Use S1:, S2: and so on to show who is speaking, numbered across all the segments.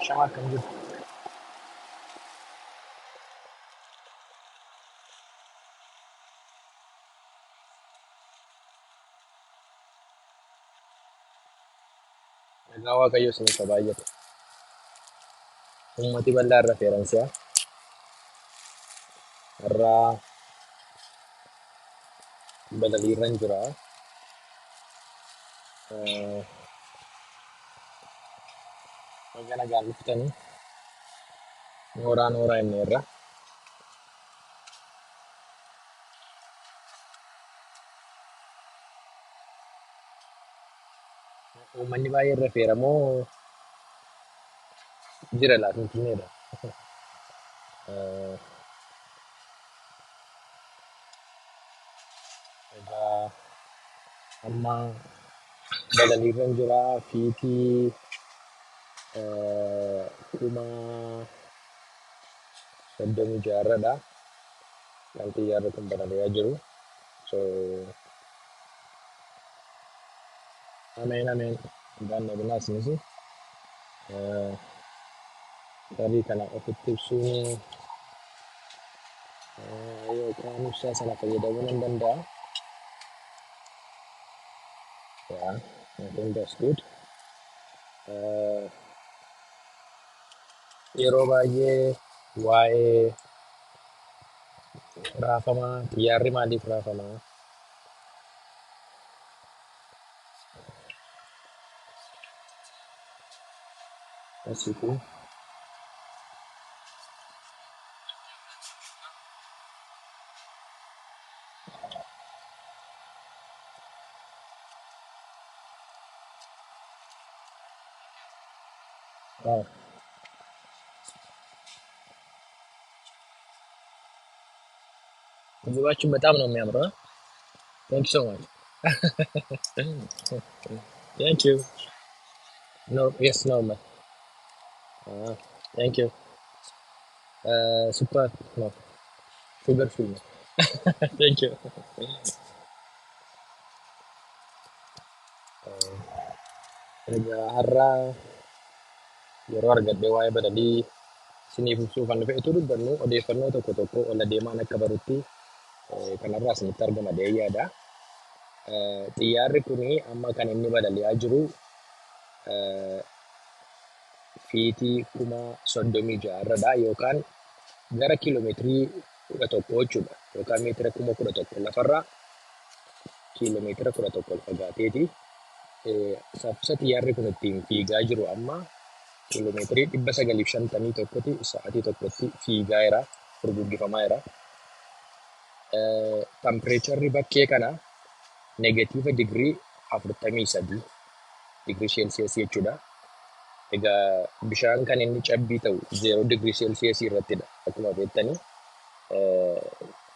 S1: Ashamaa, akkam jirtu? Nagaa Waaqayyo isiniif haa baay'atu. Uummati bal'aa irra feeransi'a. Har'aa balaliirran jira. Eh, Baga nagaan dhuftanii nooraa nooraa inni irra. Uummanni baay'een rafeera moo jira laa Finfinneedha? Eh, Egaa amma balaliirran jira fiitii 36,000 irradha kan xiyyaarri kun balali'aa jiru. So ameen ameen abbaan nabinaa isinis tarii kana ofitti ibsuun yookaan ibsaa sana fayyadamuu nan danda'a. Yeah, I think that's good. Yeroo baay'ee waa'ee raafamaa, xiyyaarri maaliif raafamaa? Asitti Wow. ምግባችን በጣም ነው የሚያምረው። Thank you so much. Thank you. No, yes, normal. Ah, thank you. Super, no, sugar free. No. Thank you. Egaa har'a yeroo argadhe waa'ee balalii isiniif ibsuuf kan dhufe utuu dubbannu odeeffannoo tokko tokko ol adeemaan akka barutti kanarraa isinitti argama jedhee yaada. Xiyyaarri kun amma kan inni balali'aa jiru fiitii 36,000 irradha yookaan gara kiiloomeetirii 11 jechuudha yookaan meetira 11,000 lafarraa kiiloomeetira 11 ol fagaateeti. Saffisa xiyyaarri kun ittiin fiigaa jiru amma kiiloomeetirii 951ti sa'aatii tokkotti fiigaa jira, furguggifamaa jira. Tampireecharri bakkee kana negatiiva digirii 43 digirii seelsiyeesii jechuudha. Egaa bishaan kan inni cabbii ta'u 0 digirii seelsiyeesii irrattidha. Akkuma beektanii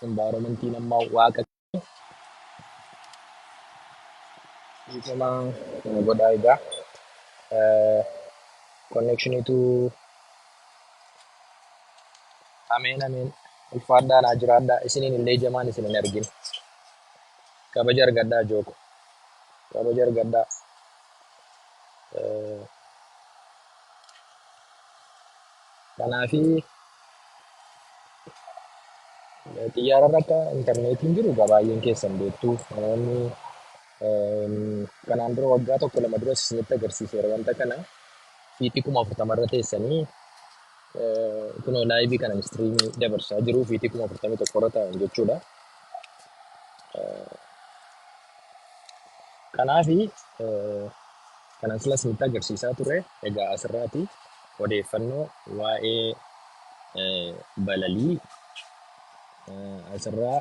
S1: environmentiin amma waaqa dhiifama nu godhaa egaa. Connectionitu ameen ameen ulfaadhaa naa jiraadhaa isiniin illee jamaan isin hin argin. Kabaja argadhaa jooko. Kabaja argadhaa. Kanaafi xiyyaararra akka intarneetiin jiru egaa baay'een keessan beektu. Namoonni kanaan dura waggaa tokko lama duras isinitti agarsiiseera wanta kana. Fiixii 40,000 irra teessanii kunoo laayivii kana istiriimii dabarsaa jiru fiixii 41,000 irra taa'an jechuudha. Kanaafi kanan sila isinitti agarsiisaa ture egaa asirraati odeeffannoo waa'ee balalii asirraa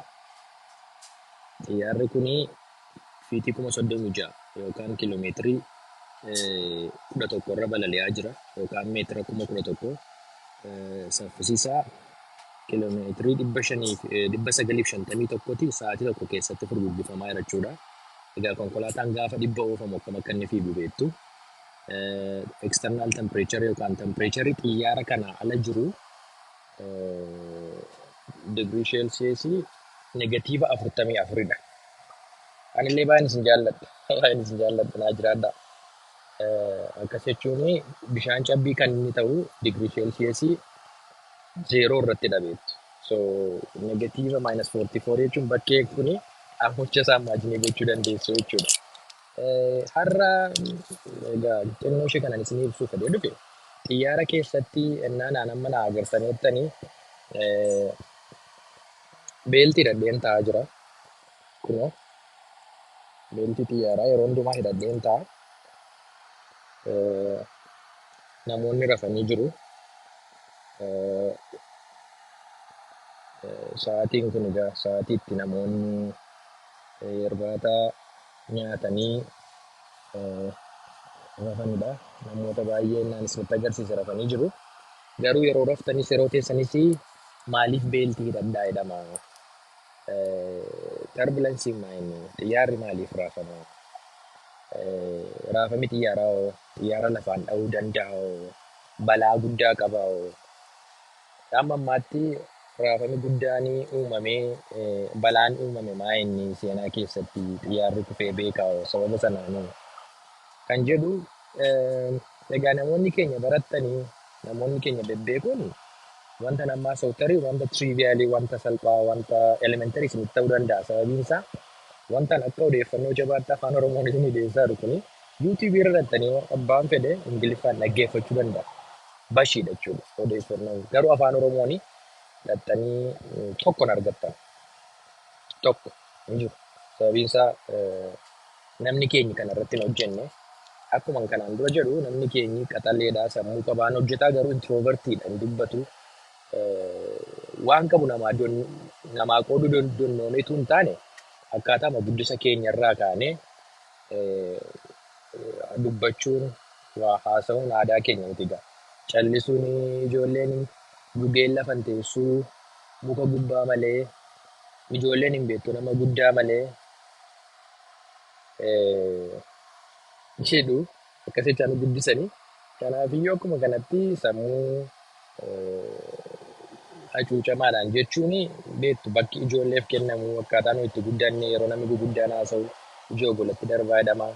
S1: xiyyaarri kun fiitii 36,000 yookaan kiiloomeetirii 11 irra balali'aa jira yookaan meetira 11,000 saffisiisaa kiiloomeetirii 951ti sa'aatii tokko keessatti furguggifamaa jira jechuudha. Egaa konkolaataan gaafa dhibba oofamu akkam akka inni fiigu beektu. External temperature yookaan temperature xiyyaara kanaa ala jiru digirii seelsiyeesii negatiiva 44dha. Anillee baay'een isin jaalladha. Baay'een isin jaalladha. Naa jiraadhaa. Akkas jechuun bishaan cabbii kan inni ta'u digirii seelsiyeesii 0 irratti dhabeettu. So negative minus 44 jechuun bakkee kuni ammucha isaa imagine gochuu dandeessu jechuudha. Har'a egaa xinnoo ishee kanan isinii ibsuu fedhee dhufe, xiyyaara keessatti ennaa naan amma na agartaniittanii belt hidhadheen taa'aa jira. Kunoo, belt xiyyaaraa yeroo hundumaa hidhadheen taa'a. Namoonni rafanii jiru. Sa'aatiin kun egaa sa'aatii itti namoonni irbaata nyaatanii rafanidha. Namoota baay'ee naan isinitti agarsiise rafanii jiru. Garuu yeroo raftanis yeroo teessanis maaliif belt hidhadhaa jedhama? Turbulenceiin maali? Xiyyaarri maaliif raafama? Raafamni xiyyaaraa hoo? Xiyyaara lafaan dha'uu danda'a hoo? Balaa guddaa qaba hoo? Amma ammaatti raafamni guddaan uumamee balaan uumame maa inni seenaa keessatti xiyyaarri kufee beekaa hoo sababa sanaanii kan jedhu, egaa namoonni keenya barattanii, namoonni keenya bebbeekuun wanta namaa tarii wanta trivial, wanta salphaa, wanta elementary isinitti ta'uu danda'a. Sababiin isaa wanta akka odeeffannoo jabaatti Afaan Oromoon isinii dhiyeessaa jiru kuni YouTube irra dhattanii abbaan fedhe Ingiliffaan dhaggeeffachuu danda'a. Bashiidha jechuudha odeeffannoo. Garuu Afaan Oromoon dhattanii tokko hin argattan. Tokko hin jiru. Sababiin isaa namni keenya kana irratti hin hojjenne. Akkuma kanaan dura jedhu, namni keenyi qaxaleedha, sammuu qabaan hojjetaa, garuu introvertiidha, hin dubbatu. Waan qabu namaa qooduu donnoomeetu hin taane, akkaataama guddisa keenya irraa kaanee dubbachuun, waa haasa'uun aadaa keenya miti egaa. Callisuun, ijoolleen gugeen lafan teessuu muka gubbaa malee, ijoolleen hin beektu nama guddaa malee jedhu, akkasitti nu guddisanii. Kanaafiyyuu akkuma kanatti sammuu hacuucamaadhaan jechuun beektu, bakki ijoolleef kennamu, akkaataa nuyi itti guddanne, yeroo namni guguddaan haasa'u ijoo golatti darbaa jedhama.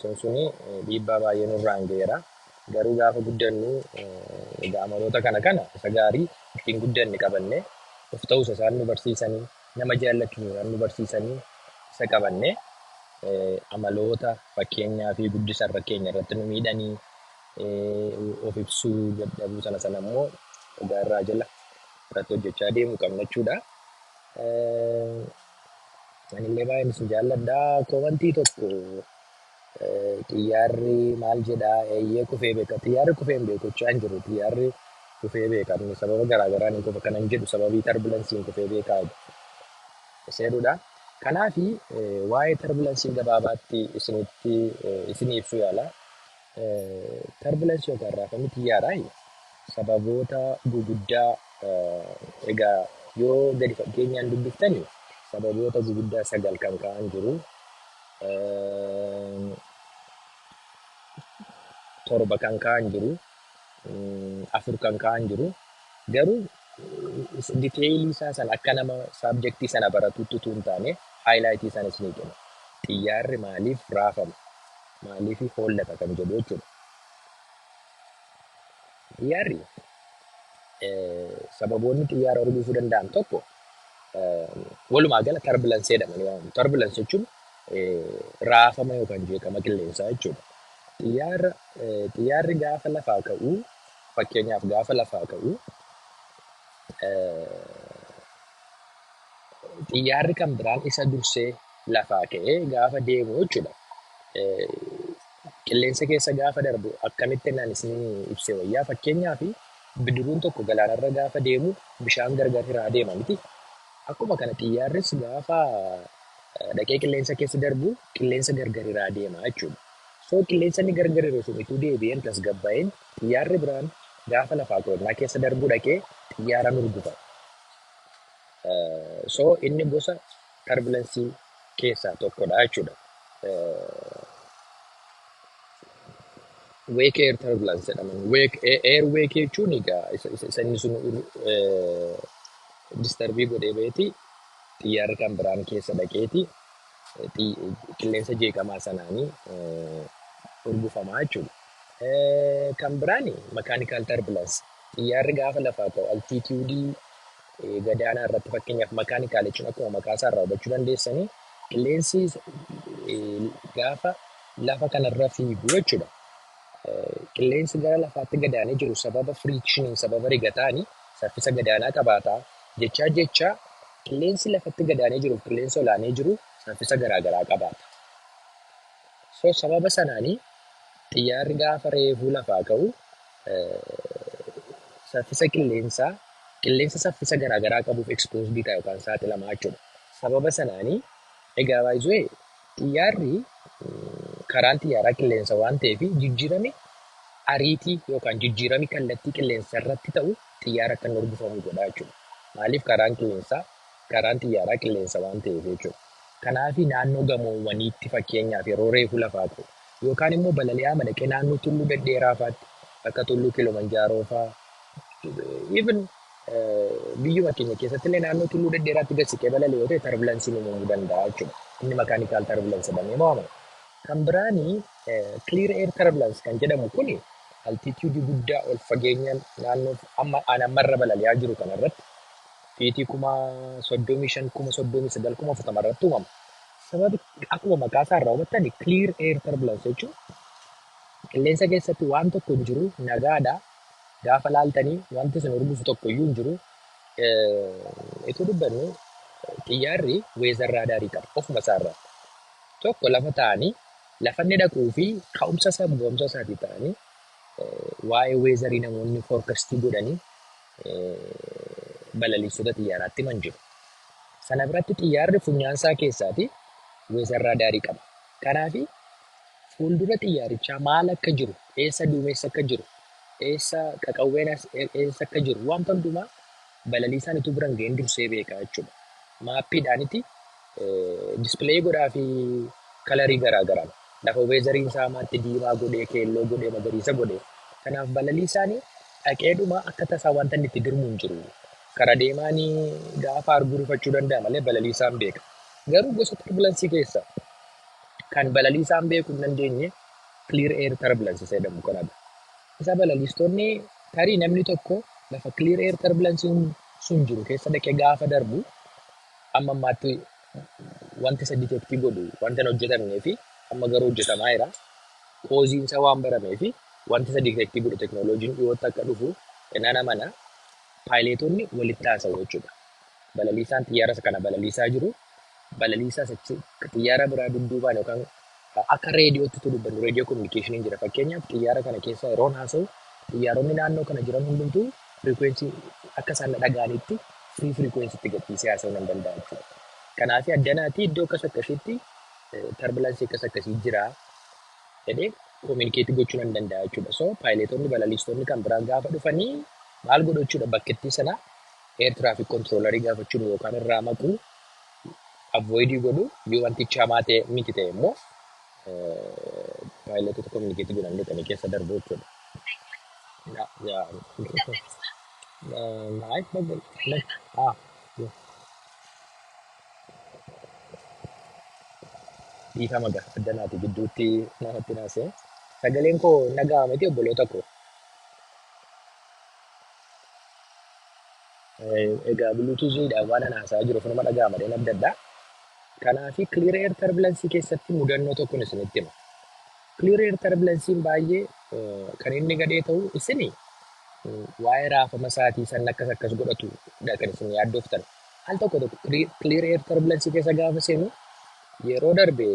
S1: Sun suni dhiibbaa baay'ee nurraan ga'eera. Garuu gaafa guddannu egaa amaloota kana kana isa gaarii ittiin guddanne qabanne, of ta'uus isaan nu barsiisanii, nama jaallachuu isaan nu barsiisanii isa qabanne, amaloota fakkeenyaa fi guddisa irra keenya irratti nu miidhanii, of ibsuu dadhabuu sana sana immoo egaa irraa jala irratti hojjechaa deemuu qabna jechuudha. Anillee baay'een isin jaalladha. Comment tokko, xiyyaarri maal jedhaa, eeyyee kufee beeka. Xiyyaarri kufee hin beeku jechaa hin jiru. Xiyyaarri kufee beeka. Inni sababa garaa garaan hin kufa kanan jedhu, sababii turbulenceiin kufee beekaa seerudha. Kanaafi waa'ee turbulence gabaabaatti isinitti isinii ibsuu yaala. Turbulence yookaan raafamni xiyyaaraa sababoota guguddaa, egaa yoo gadi fageenyaan dubbiftani, sababoota guguddaa sagal kan ka'an jiru. Torba kan ka'an jiru. Afur kan ka'an jiru. Garuu detail isaa sana akka nama subject sana baratutti utuu hin taane, highlight sana isinii kenna. Xiyyaarri maaliif raafama? Maaliif hollata kan jedhu jechuudha. Xiyyaarri, sababoonni xiyyaara hordofuu danda'an tokko, walumaa gala turbulence jedhamanii waamamu. Turbulence jechuun raafama yookaan jeeqama qilleensaa jechuudha. Xiyyaarri gaafa lafaa ka'u, fakkeenyaaf gaafa lafaa ka'u, xiyyaarri kan biraan isa dursee lafaa ka'ee gaafa deemu jechuudha. Qilleensa keessa gaafa darbu, akkamitti naan isin ibse wayyaa, fakkeenyaaf bidiruun tokko galaanarra gaafa deemu bishaan gargar hiraa deema miti. Akkuma kana xiyyaarris gaafa dhaqee qilleensa keessa darbu qilleensa gargar hiraa deema jechuudha. So qilleensa inni gargar hiru sun ituu deebi'een tasgabbaa'een, xiyyaarri biraan gaafa lafaa qoonnaa keessa darbuu dhaqee xiyyaara hurgufa. So inni gosa turbulence keessaa tokkodha jechuudha. Wake air turbulence jedhaman. Wake air, wake jechuun egaa isa inni sun disturb godhee beeti, xiyyaarri kan biraan keessa dhaqeeti qilleensa jeeqamaa sanaanii hurgufamaa jechuudha. Kan biraan mechanical turbulence. Xiyyaarri gaafa lafaa ka'u altitude gadaanaa irratti, fakkeenyaaf mechanical jechuun akkuma maqaa isaa irraa hubachuu dandeessanii, qilleensi gaafa lafa kanarra fiigu jechuudha. Qilleensi gara lafaatti gadaanee jiru sababa frictioniin, sababa rigataanii saffisa gadaanaa qabaata. Jechaa jecha qilleensi lafatti gadaanee jiru, qilleensi olaanee jiru saffisa garaagaraa qabaata. So sababa sanaanii xiyyaarri gaafa reefuu lafaa ka'u saffisa qilleensaa, qilleensa saffisa garaagaraa qabuuf exposed ta'a yookaan saaxilamaa jechuudha. Sababa sanaanii egaa baay'isee xiyyaarri, karaan xiyyaaraa qilleensa waan ta'eef, jijjiirami ariitii yookaan jijjiirami kallattii qilleensa irratti ta'u xiyyaara akka inni hurgufamu godha jechuudha. Maaliif? Karaan qilleensaa, karaan xiyyaaraa qilleensa waan ta'eef jechuudha. Kanaaf naannoo gamoowwaniitti, fakkeenyaaf yeroo reefu lafaa ka'u yookaan immoo balali'aa madaqee naannoo tulluu dhedheeraa fa'aatti, akka tulluu Kilimanjaaroo fa'aa, even biyyuma keenya keessatti illee naannoo tulluu dhedheeraatti gad siqee balali'u yoo ta'e, turbulenceiin uumamuu danda'a jechuudha. Inni mechanical turbulence jedhamee waamama. Kan biraanii clear air turbulence kan jedhamu kuni altitude guddaa ol fageenya naannoo amma an ammarra balali'aa jiru kanarratti feetii 35,000, 39,000, 40,000 irratti uumama. Sababi akkuma maqaa isaa irraa hubattani, clear air turbulence jechuun qilleensa keessatti waan tokko hin jiru, nagaadha. Gaafa laaltanii wanti isin urgufu tokko iyyuu hin jiru. Ituu dubbannu, xiyyaarri weather radarii qaba ofuma isaarraa. Tokko lafa ta'anii lafa inni dhaquu fi ka'umsa isaa, ga'umsa isaatii ta'anii waa'ee weatherii namoonni forecastii godhanii balaliistota xiyyaaraatti himan jiru. Sana biratti xiyyaarri funyaan isaa keessaati weather radarii qaba. Kanaaf fuuldura xiyyaarichaa maal akka jiru, eessa duumessa akka jiru, eessa qaqawween eessa akka jiru, wanta hundumaa balaliisaan utuu biran ga'in dursee beeka jechuudha. Mapiidhaaniti display godhaa fi colorii garaa garaan lafa weatheriin isaa hamaatti diimaa godhee, keelloo godhee, magariisa godhee. Kanaaf balaliisaan dhaqeedhuma akka tasaa wanta inni itti dirmu hin jiru. Kara deemaanii gaafa arguu rifachuu danda'a malee balaliisaan beeka. Garuu gosa turbulence keessaa kan balaliisaan beekuu hin dandeenye clear air turbulence isa jedhamu kanadha. Isa balaliistonni tarii namni tokko lafa clear air turbulence sun jiru keessa dhaqee gaafa darbu, amma ammaatti wanti isa detect godhu wanta hin hojjetamnee fi amma garuu hojjetamaa jira. Causeiin isaa waan baramee fi wanti isa detect godhu teknooloojiin dhiyootti akka dhufu nan amana. Pilotonni walitti haasa'u jechuudha. Balaliisaan xiyyaara kana balaliisaa jiru balaliisaa xiyyaara biraa dudduubaan yookaan akka reediyootti tu dubbannu, radio communicationiin jira. Fakkeenyaaf xiyyaara kana keessa yeroon haasa'u, xiyyaaronni naannoo kana jiran hundumtuu frequency akka isaan dhaga'anitti free frequencytti gadhiisee haasa'uu nan danda'a jechuudha. Kanaaf addanaati iddoo akkas akkasiitti turbulence akkas akkasii jira jedhee communicate gochuu nan danda'a jechuudha. So pilotonni, balaliistonni kan biraan gaafa dhufanii maal godhu jechuudha? Bakkettii sana air traffic controllerii gaafachuun yookaan irraa maquu, avoid godhu. Yoo wantichi hamaa ta'e miti ta'e immoo pilotota communicate godhan dhaqanii keessa darbu jechuudha. Yaa. Ay, ah, dhiifama gaa, addanaati gidduutti namatti naasee. Sagaleen koo nagaa miti, obboloota koo? Egaa Bluetoothiidhaan waan ana haasa'aa jiru ofuma dhaga'ama dheen adda addaa. Kanaafi clear air turbulence keessatti mudannoo tokkon isinitti hima. Clear air turbulence'n baay'ee kan inni gadhee ta'u, isini waa'ee raafama isaatii san akkas akkas godhatu dha kan isin yaaddoftan. Al tokko tokko clear air turbulence keessa gaafa seenu, yeroo darbe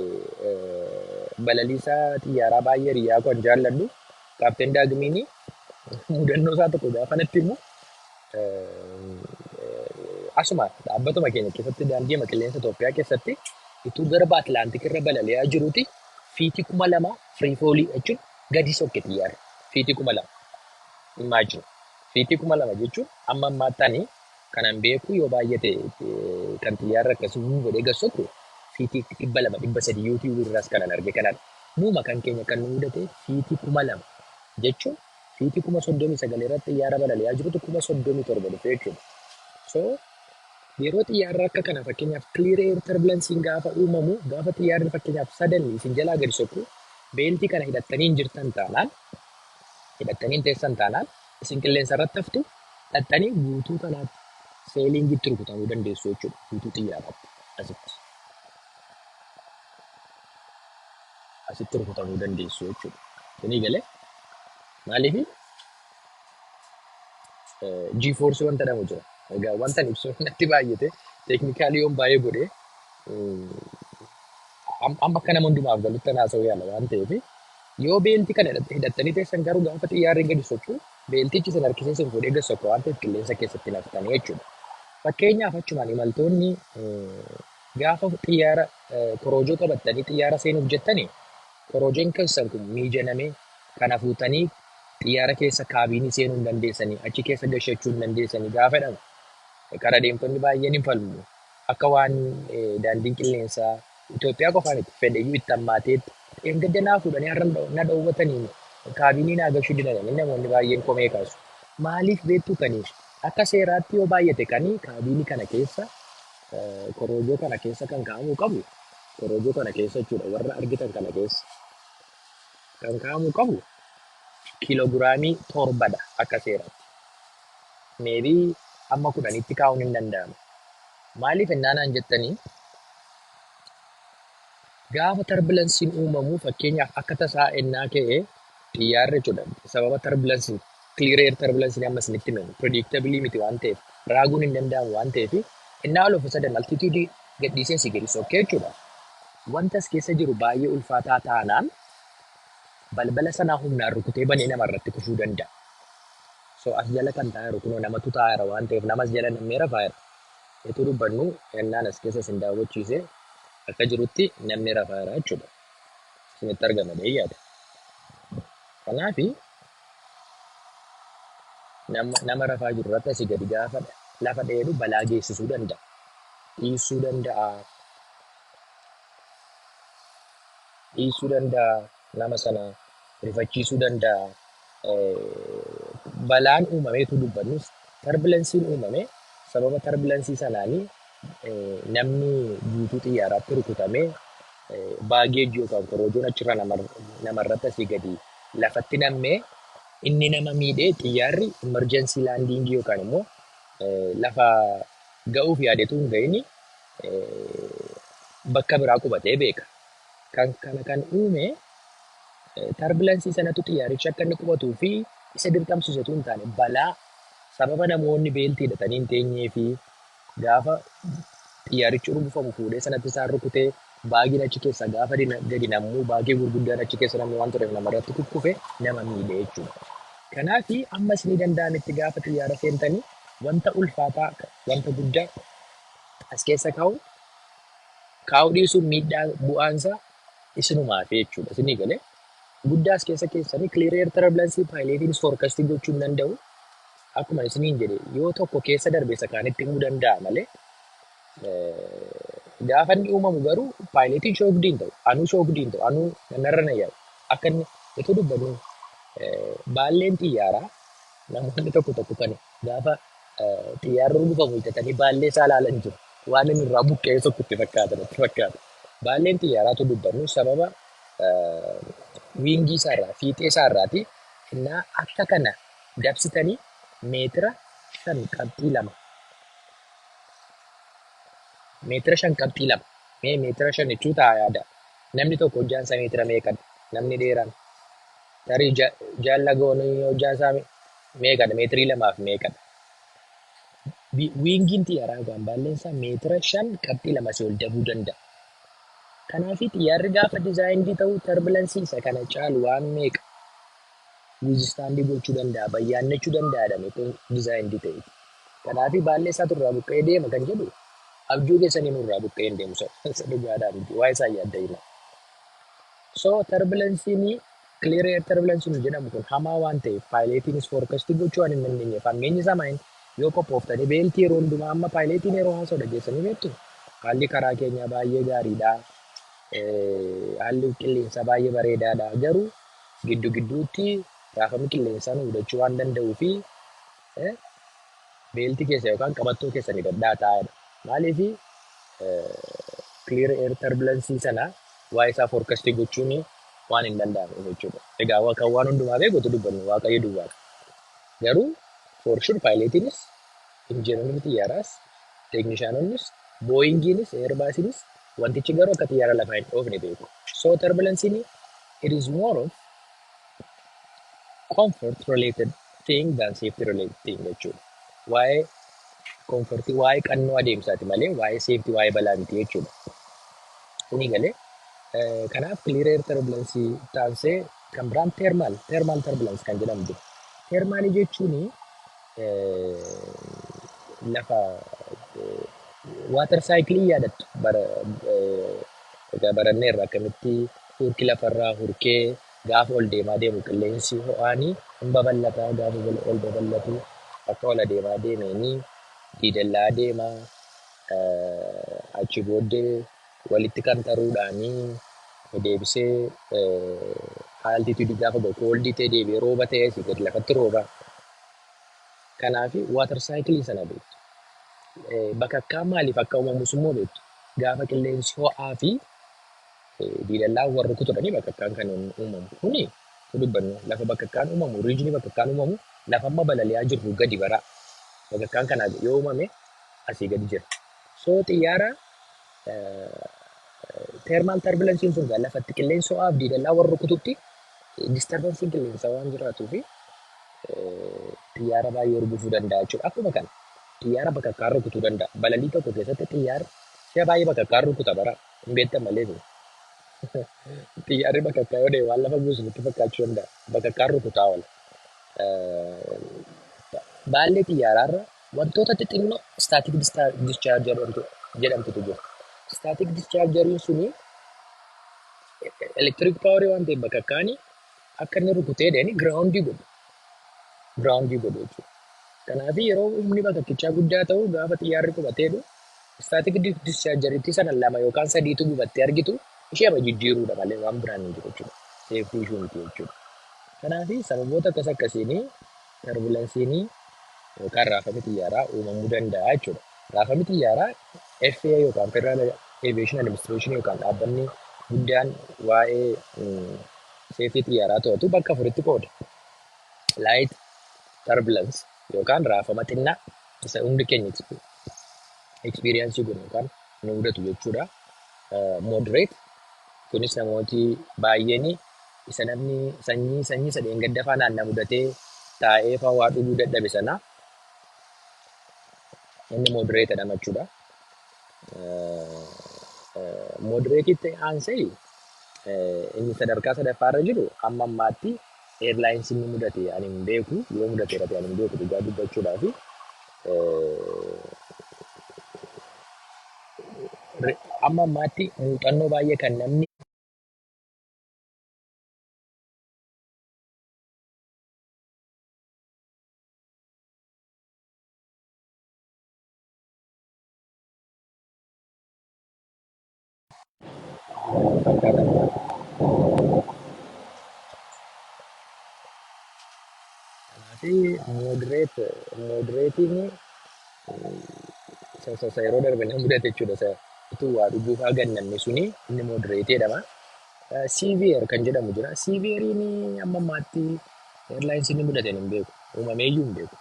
S1: balaliisaa xiyyaaraa baay'ee hiriyaa koo an jaalladhu Kaapteen Daagimiini mudannoo isaa tokko gaafa natti himu, asuma dhaabbatuma keenya keessatti, daandii qilleensa Itoophiyaa keessatti ituu garba Atlaantik irra balali'aa jiruuti feetii 2000 free fallii jechuun gadi sokke xiyyaarri feetii 2000. Imagine, feetii 2000 jechuun amma ammaatti ani kanan beeku yoo baay'ate kan xiyyaarri akkasii wuu godhee gad sokku feetii 200, 300, YouTube irraas kanan arge kanadha. Nuuma kan keenya kan nu mudate feetii 2000 jechuun feetii 39,000 irratti xiyyaara balali'aa jirutu 37,000 dhufe jechuudha. So yeroo xiyyaarri akka kana, fakkeenyaaf clear air turbulence'n gaafa uumamu, gaafa xiyyaarri fakkeenyaaf suddenly isin jalaa gadi sokku Beeltii kana hidhattanii hin jirtan taanaan, hidhattanii hin teessan taanaan, isin qilleensa irratti haftu, dhaxxanii guutuu kanaatti ceilingitti rukutamuu dandeessu jechuudha. Guutuu xiyyaaraatti asitti. Asitti rukutamuu dandeessu jechuudha. Isinii galee? Maaliif G-force wanta jedhamu jira. Egaa wanta ani ibsu natti baay'ate, technicalii yoon baay'ee godhe, amma akka nama hundumaaf galutti haasa'uu yaala waan ta'eef, yoo beeltii kana hidhattanii teessan garuu, gaafa xiyyaarri gadi socho'u beeltichi isin harkisee isin fuudhee gadi sokka waan ta'eef, qilleensa keessatti naftanii jechuudha. Fakkeenyaaf, achumaan imaltoonni gaafa xiyyaara korojoo qabattanii xiyyaara seenuuf jettanii, korojoon keessan kun miijanamee kana fuutanii xiyyaara keessa cabinii seenuu hin dandeessanii, achi keessa gashachuu hin dandeessanii gaafa jedhamu, kara deemtonni baay'een hin falmu. Akka waan daandiin qilleensaa Itoophiyaa qofaan itti fedheyyuu itti hammaateetti dheengadda naa fuudhanii har'a na dhoowwatanii cabinii naa gashuu didanii namoonni baay'een komee kaasu. Maaliif beektu? Kanii akka seeraatti yoo baay'ate kanii cabinii kana keessa, korojoo kana keessa kan kaa'amuu qabu, korojoo kana keessa jechuudha, warra argitan kana keessa kan kaa'amuu qabu kiiloogiraamii 7dha akka seeraatti. Maybe hamma 10tti kaa'uun hin danda'ama. Maaliif ennaanaan jettanii, gaafa turbulenceiin uumamu, fakkeenyaaf akka tasaa ennaa ka'e xiyyaarri jechuudha, sababa turbulenceiin, clear air turbulenceiin amma isinitti himamu predictable miti waan ta'eef, raaguun hin danda'amu waan ta'eef, innaa all of a sudden altitude gadhiisee si gadi sokkee jechuudha. Wanta as keessa jiru baay'ee ulfaataa taanaan, balbala sanaa humnaan rukutee banee namarratti kufuu danda'a. So as jala kan taa'aa jiru kunoo namatu taa'aa jira waan ta'eef, namas jala nammee rafaa jira. Etuu dubbannu, ennaan as keessa isin daawwachiise, akka jirutti namni rafaa jira jechuudha. Isinitti argama jedhee yaada. Kanaafi nama rafaa jiru irratti asii gadi gaafa lafa dheedu balaa geessisuu danda'a. Dhiisuu danda'a. Dhiisuu danda'a. Nama sana rifachiisuu danda'a. Balaan uumameetu dubbannus, turbulenceiin uumame, sababa turbulenceii sanaanii namni guutuu xiyyaaraatti rukutamee, baggage yookaan korojoon achirra namarratti asii gadi lafatti nammee inni nama miidhee, xiyyaarri emergency landing yookaan immoo lafa ga'uuf yaadetu hin ga'ini bakka biraa qubatee beeka. Kan kana kan uume turbulenceii sanatu xiyyaarichi akka inni qubatuu fi isa dirqamsiisetu hin taane, balaa sababa namoonni beeltii hidhatanii hin teenyee fi gaafa xiyyaarichi urgufamu fuudhee sanatti isaan rukutee, bagiin achi keessaa gaafa gadi nammuu, bagii gurguddaan achi keessa namni waan tureef namarratti kukkufe, nama miidhe jechuudha. Kanaaf amma isinii danda'ametti gaafa xiyyaara seentanii wanta ulfaataa, wanta guddaa as keessa kaa'uu dhiisuun miidhaa bu'aansaa isinumaaf jechuudha. Isinii galee? Guddaa as keessa keessanii clear air turbulence pilotiinis forecast gochuu hin danda'u. Akkuma isiniin jedhe, yoo tokko keessa darbe isa kaanitti himuu danda'a malee, gaafa inni uumamu garuu pilotiin shocked hin ta'u. Anuu shocked hin ta'u. Anuu narra na yaa'u. Akka inni itoo dubbannu, baalleen xiyyaaraa, namoonni tokko tokko kan gaafa xiyyaarri urgufamu hiixatanii baallee isaa ilaalan jiru. Waan inni irraa buqqa'ee tokko itti fakkaata natti fakkaata. Baalleen xiyyaaraatu dubbannu sababa wingii isaarraa, fiixee isaarraati innaa akka kana dabsitanii meetira 5.2, meetira 5.2. Mee meetira 5 jechuu ta'a yaada. Namni tokko hojjaan isaa meetira meeqadha? Namni dheeraan tarii jaalla goonii hojjaan isaa meeqadha? Meetirii 2f meeqadha? Wingiin xiyyaaraa yookaan baalleen isaa meetira 5.2 si ol dabuu danda'a. Kanaaf xiyyaarri gaafa designed ta'u turbulenceii isa kana caalu waan meeqa withstandii gochuu danda'a, bayyaannachuu danda'a jedhamee designed ta'e. Kanaaf baallee isaatu irraa buqqa'ee deema kan jedhu abjuu keessanii nurraa buqqa'ee hin deemu, isa dhugaadhaan miti, waa'ee isaa yaadda. So turbulenceiin, clear air turbulence jedhamu kun hamaa waan ta'eef, pilotiinis forecast gochuu waan hin dandeenyeef, hammeenyi isaa maal, yoo qophooftanii beeltii yeroo hundumaa, amma pilotiin yeroo haasa'u dhageessanii beektu, haalli karaa keenyaa baay'ee gaariidha. Haalli qilleensaa baay'ee bareedaadha. Garuu giddu gidduutti raafamni qilleensaa nu mudachuu waan danda'uu fi beeltii keessa yookaan qabattoo keessan hidhadhaa taa'edha. Maaliif? Clear air turbulence sana waa'ee isaa forecast gochuun Waan hin danda'amne jechuudha. Egaa kan waan hundumaa beekutu dubbannu Waaqayyo duwwaadha. Garuu for sure pilotiinis, injiinaronni xiyyaaraas, teeknishaanonnis, Boeingiinis, Airbusiinis wantichi garuu akka xiyyaara lafaa hin dhoofne beeku. So turbulenceiin, it is more of comfort related thing than safety related thing jechuudha. Waa'ee comfortii, waa'ee qannoo adeemsaati malee waa'ee safety, waa'ee balaa miti jechuudha. Kuni galee kanaaf clear air turbulence taansee kan biraan thermal turbulence kan jedhamu jira. Thermalii jechuun lafa water cycle yaadattu bara egaa baranneerra, akkamitti hurki lafarraa hurkee gaafa ol deemaa deemu qilleensi ho'aanii hin babal'ata. Gaafa ol babal'atu akka ol adeemaa deemeenii diidallaa deemaa, achi booddee walitti kan taruudhaanii deebisee altitude gaafa ga'u coldii ta'e, deebi'ee rooba ta'ee asii gadi lafatti rooba. Kanaaf water cycle sana beektu. Bakakkaa maaliif akka uumamus immoo beektu. Gaafa qilleensi ho'aa fi diilallaan warri kutudhanii bakakkaan kan uumamu. Kuni dubbannu lafa bakakkaan uumamu, regionii bakakkaan uumamu lafa amma balali'aa jirru gadi bara. Bakakkaan kana yoo uumame asii gadi jira. So xiyyaara thermal turbulenceiin sun lafatti qilleensa ho'aa fi diilallaa warra rukututti disturbanceiin qilleensaa waan jiraatuu fi xiyyaara baay'ee rukufuu danda'a jechuudha. Akkuma kana xiyyaara bakakkaan rukutuu danda'a. Balalii tokko keessatti xiyyaarri si'a baay'ee bakakkaan rukuta bara hin beektan malee. Xiyyaarri bakakkaa yoo ta'e waan lafa buusu nutti fakkaachuu danda'a. Bakakkaan rukutaa oola. Baallee xiyyaaraarra wantoota xixinnoo static discharge jedhamtutu jira. Static dischargeriin suni electric powerii waan ta'eef bakakkaani akka inni rukutee deeni groundii godhu. Groundii godhu jechuudha. Kanaaf yeroo humni bakakkichaa guddaa ta'u, gaafa xiyyaarri qubateedhu, static dischargeriitti sana lama yookaan sadiitu gubattee argitu, ishee ama jijjiiruudha malee waan biraan hin jiru jechuudha. Safety issue miti jechuudha. Kanaaf sababoota akkas akkasiin turbulenceiin yookaan raafamni xiyyaaraa uumamuu danda'a jechuudha. Raafamni xiyyaaraa FAA yookaan Federal Aviation Administration yookaan dhaabbanni guddaan waa'ee safety xiyyaaraa to'atu bakka afuritti qooda. Light turbulence yookaan raafama xinnaa isa hundi keenya experience godhu yookaan nu mudatu jechuudha. Moderate kunis namooti baay'een isa namni sanyii sadeen gaddafaa naanna mudatee taa'ee fa'aa waa dhuguu dadhabe sana, inni moderate jedhama jechuudha. Moderateitti aansee inni sadarkaa sadaffaarra jiru hamma ammaatti airlinesiin inni mudate ani hin beeku, yoo mudateera ta'e ani hin beeku dhugaa dubbachuudhaaf. Amma ammaatti muuxannoo baay'ee kan namni fakkaatan. Kanaaf moderateiin isa yeroo darbe na mudate jechuudha. Isa utuu waa dhuguufaa gannanne suni inni moderate jedhama. Severe kan jedhamu jira. Severeiin amma ammaatti airlinesiin inni mudate hin beeku. Uumameeyyuu hin beeku.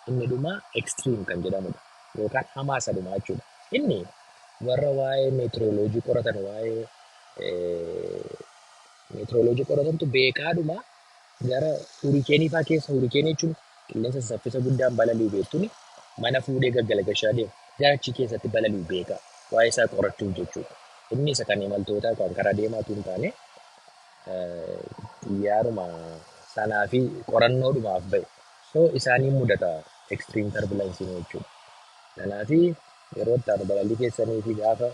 S1: Inni dhuma extreme kan jedhamudha. Yookaan hamaa isa dhumaa jechuudha. Inni warra waa'ee meetirooloojii qoratan, waa'ee meetirooloojii qoratantu beekaadhuma gara hurricaneii fa'aa keessa, hurricaneii jechuun qilleensa saffisa guddaan balali'u beektuni, mana fuudhee gaggalagashaa deemu, gara achii keessatti balali'u beeka waa'ee isaa qorachuuf jechuudha. Inni isa kan imaltootaa kan karaa deemaatu hin taane, xiyyaaruma sanaa fi qorannoodhumaaf ba'e. So isaaniin mudata extreme turbulence jechuudha. Kanaaf yeroo itti aanu balalii keessanii fi gaafa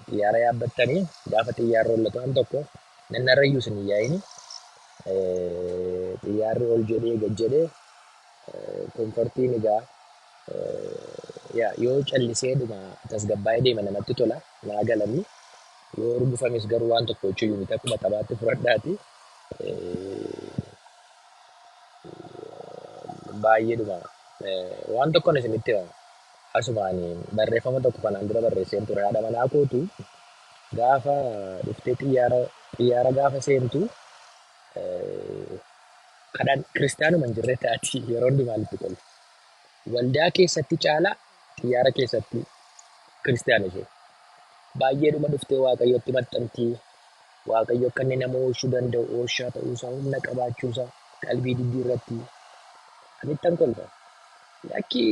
S1: xiyyaara yaabbattanii, gaafa xiyyaarri hollatu waan tokko nannarrayyuu isin hin yaa'ini, xiyyaarri ol jedhee gad jedhee comfortiin egaa yoo callisee dhuma tasgabbaa'ee deema namatti tola naa galanni, yoo urgufames garuu waan tokko jechuun miti, akkuma taphaatti fudhadhaati. Baay'eedhuma waan tokkoon isinitti hima. Asumaan barreeffama tokko kanaan dura barreesseen ture. Haadha manaa kootu gaafa dhuftee xiyyaara Xiyyaara gaafa seentu kadhaan kiristaanuma hin jirre taati yeroo hundumaa itti qoltu. Waldaa keessatti caalaa xiyyaara keessatti kiristaana ishee. Baay'eedhuma dhuftee Waaqayyotti maxxantii. Waaqayyo akka inni nama oolchuu danda'u oolchaa ta'uusaa, humna qabaachuusaa qalbii diddiirratti. Ani ittan kolfa. Lakki,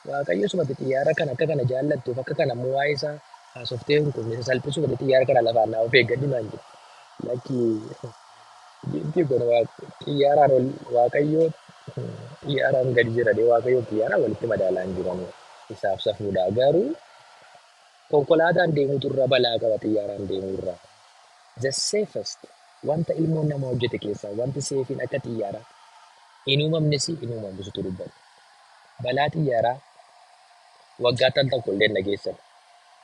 S1: Waaqayyo sumati xiyyaara kana akka kana jaallattuuf, akka kana immoo waa'ee isaa haasoftee hin quufne isa salphisuu fedhe xiyyaara kana lafaan naa of eeggadhu naan jedhe. Lakki, giiftii kun xiyyaaraan ol Waaqayyo xiyyaaraan gadi jira dee Waaqayyo xiyyaaraan walitti madaalaa hin jiranu, isaaf safuudha. Garuu konkolaataan deemuutu irra balaa qaba xiyyaaraan deemuu irraa. The safest wanta ilmoon namaa hojjete keessaa wanti safeiin akka xiyyaaraa hin uumamnes hin uumamsitu dubbatu. Balaa xiyyaaraa waggaatti al tokko illee hin dhageessan.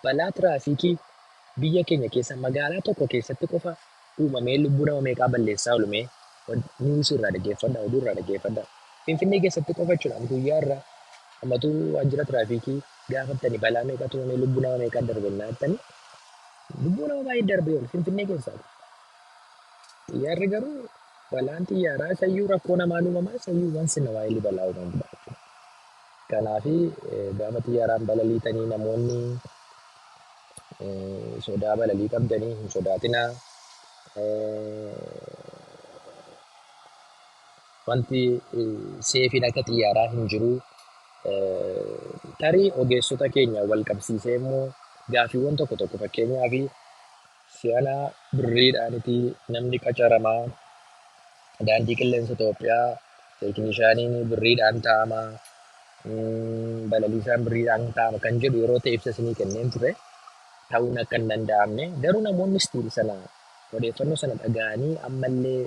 S1: Balaa tiraafikii biyya keenya keessa magaalaa tokko keessatti qofa uumamee lubbuu nama meeqaa balleessaa oolumee newsii irraa dhaggeeffadha, oduu irraa dhaggeeffadha. Finfinnee keessatti qofa jechuudha, guyyaa irraa ammatuu waajjira tiraafikii gaafattanii balaa meeqatu uumamee lubbuu nama meeqaa darbennaa jettanii, lubbuu nama baay'ee darbee oolu Finfinnee keessaa. Xiyyaarri garuu, balaan xiyyaaraa isayyuu rakkoo namaan uumamaa, isayyuu once in a while balaa uumamudha jechuudha. Kanaafi gaafa xiyyaaraan balaliitanii namoonni sodaa balalii qabdanii hin sodaatinaa. Wanti safeiin akka xiyyaaraa hin jiru. Tarii ogeessota keenya wal qabsiisee immoo gaaffiiwwan tokko tokko, fakkeenyaaf si'ana birriidhaaniti namni qacaramaa, daandii qilleensa Itoophiyaa teeknishaaniin birriidhaan taa'ama, balaliisaan birriidhaan taa'ama kan jedhu yeroo ta'e ibsa isinii kenneen ture, ta'uun akka hin danda'amne. Garuu namoonni still sana odeeffannoo sana dhaga'anii ammallee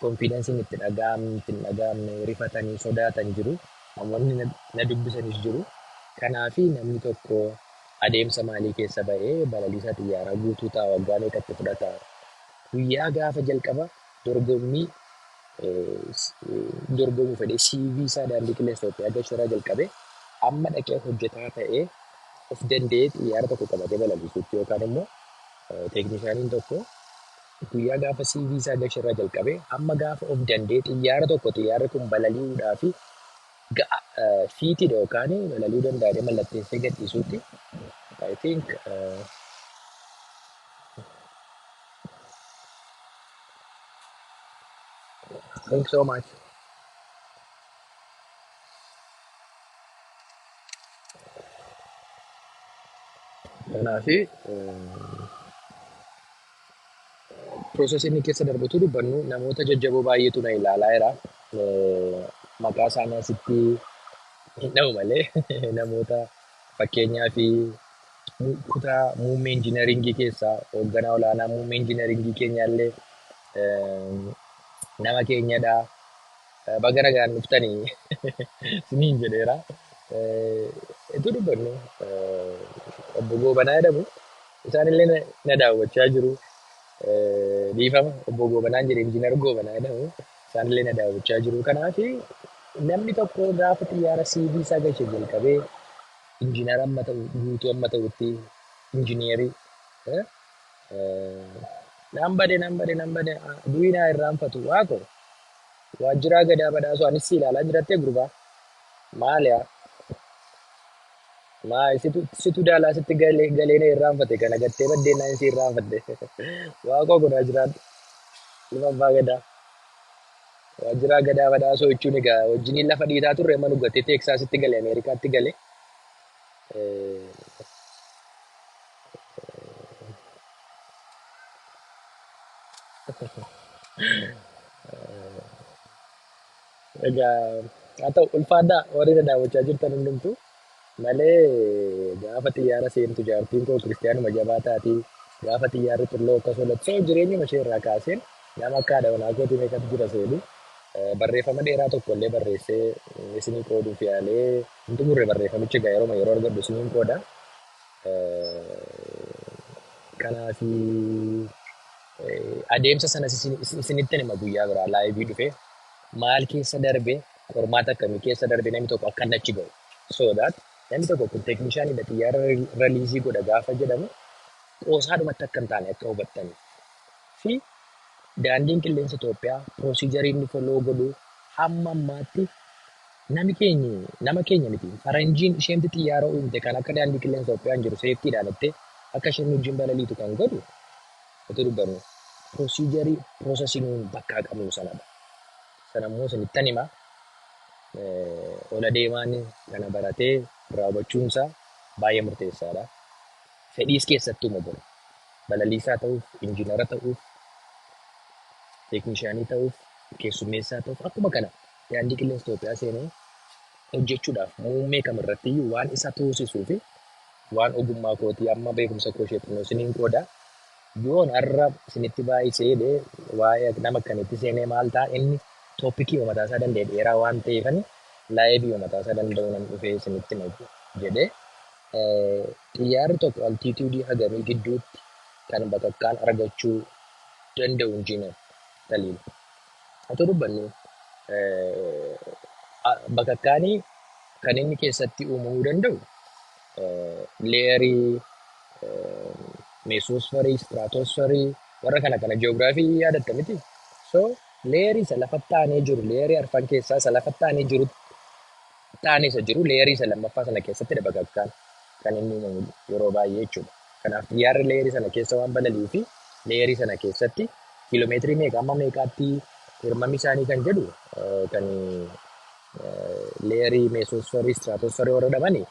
S1: confidenceiin itti dhaga'amne, itti hin dhaga'amne, rifatanii sodaatan jiru. Namoonni na dubbisanis jiru. Kanaafi namni tokko adeemsa maalii keessa ba'ee balaliisaa xiyyaaraa guutuu ta'a, waggaa meeqatti fudhata? Guyyaa gaafa jalqaba dorgommii dorgomuu fedhee CV isaa daandii qilleensa Itoophiyaa galchuurraa jalqabee amma dhaqee hojjetaa ta'ee of danda'ee xiyyaara tokko qabatee balaliisuutti, yookaan immoo teeknishaaniin tokko guyyaa gaafa CV isaa galchuurraa jalqabee hamma gaafa of danda'ee xiyyaara tokko, xiyyaarri kun balali'uudhaa fi fitiidha yookaan balali'uu danda'ee mallatteessee gadhiisuutti, I think thanks so much. Kanaafi processii inni keessa darbutu dubbannu, namoota jajjaboo baay'eetu na ilaalaa jira. Maqaa isaanii asitti hin dha'u malee, namoota fakkeenyaa fi kutaa muummee injiinaringii keessaa hoogganaa olaanaa muummee injiinaringii keenyaallee nama keenyadha. Baga nagaan dhuftanii isiniin jedheera. Itti dubbannu, obbo Goobanaa jedhamu, isaanillee na daawwachaa jiru. Dhiifama, obbo Goobanaan jedhe, injiinar Goobanaa jedhamu, isaanillee na daawwachaa jiru. Kanaaf namni tokko gaafa xiyyaara CV isaa galche jalqabee injiinara amma ta'u, guutuu amma ta'utti, injiineerii nan bade, nan bade, nan bade, du'i naa irraanfatu waaqo waajjiraa gadaa badhaasuu anis si ilaalaa jirattee gurbaa maali yaa maa situ situ Daalaasitti galee galee na irraanfate, kana gattee baddeen naan si irraanfadhe. Waaqoo godhaa jiraadhu, ilma abbaa gadaa waajjiraa gadaa badhaasoo jechuun egaa wajjiniin lafa dhiitaa turre, amma nu gattee Teeksaasitti gale, Ameerikaatti gale. Egaa haa ta'u, ulfaadhaa warri na daawwachaa jirtan hundumtuu. Malee gaafa xiyyaara seentu jaartiin koo kiristiyaanuma jabaa taatii, gaafa xiyyaarri xinnoo akkas oolatu, so jireenyuma ishee irraa kaaseen nama akka haadha manaa kootii meeqatu jira seenu. Barreeffama dheeraa tokko illee barreessee isinii qooduuf yaalee hin xumurre. Barreeffamichi egaa yeroo yeroo argadhu isiniin qooda. Kanaaf adeemsa sanas isinittin hima guyyaa biraa liveii dhufe, maal keessa darbe, qormaata akkamii keessa darbe namni tokko akka inni achi ga'u, so that namni tokko kun teeknishaanidha, xiyyaara releaseii godha gaafa jedhamu qoosaadhumatti akka hin taane akka hubattani. Fi daandiin qilleensa Itoophiyaa procedure inni follow godhu hamma ammaatti nami keenya, nama keenya miti, faranjiin isheemti xiyyaara uumte kan akka daandii qilleensa Itoophiyaan jiru safetydhaan itti akka isheen wajjin balaliitu kan godhu, otoo dubbannu, procedure, processii nuun bakkaa qabnu sanadha. Sanammoo isinittan hima. Ola deemaan kana baratee irraa hubachuunsaa baay'ee murteessaadha. Fedhiis keessattuu boru. Balaliisaa ta'uuf, injiinara ta'uuf, teeknishaanii ta'uuf, keessummeessaa ta'uuf, akkuma kana daandii qilleensa Itoophiyaa seenee hojjechuudhaaf muummee kamirratti iyyuu waan isa toosisuu fi waan ogummaa kootii amma beekumsa koo ishee xinnoo isiniin qooda. Yoon har'a isinitti baay'isee jedhee waa'ee nama akkamitti seenee maal ta'a, inni topicii mataa isaa danda'e dheeraa waan ta'eefani live mataa isaa danda'u nan dhufee isinitti hima jedhee. Xiyyaarri tokko altitude hagamii gidduutti kan bakakkaan argachuu danda'u, injiinar Taliil? Otoo dubbannu, bakakkaanii kan inni keessatti uumamuu danda'u layerii mesosphere, stratosphere, warra kana kana jiyoogiraafii yaadatta miti. So layerii isa lafa taanee jiru, layerii arfan keessaa isa lafa taanee jiru, taanee isa jiru, layerii isa lammaffaa sana keessattidha bakakkaan kan inni uumamu yeroo baay'ee jechuudha. Kanaaf xiyyaarri layerii sana keessa waan balali'uu fi layerii sana keessatti kiiloomeetirii meeqa amma meeqaatti hirmamni isaanii kan jedhu, kan layerii mesosphere, stratosphere warra dhabani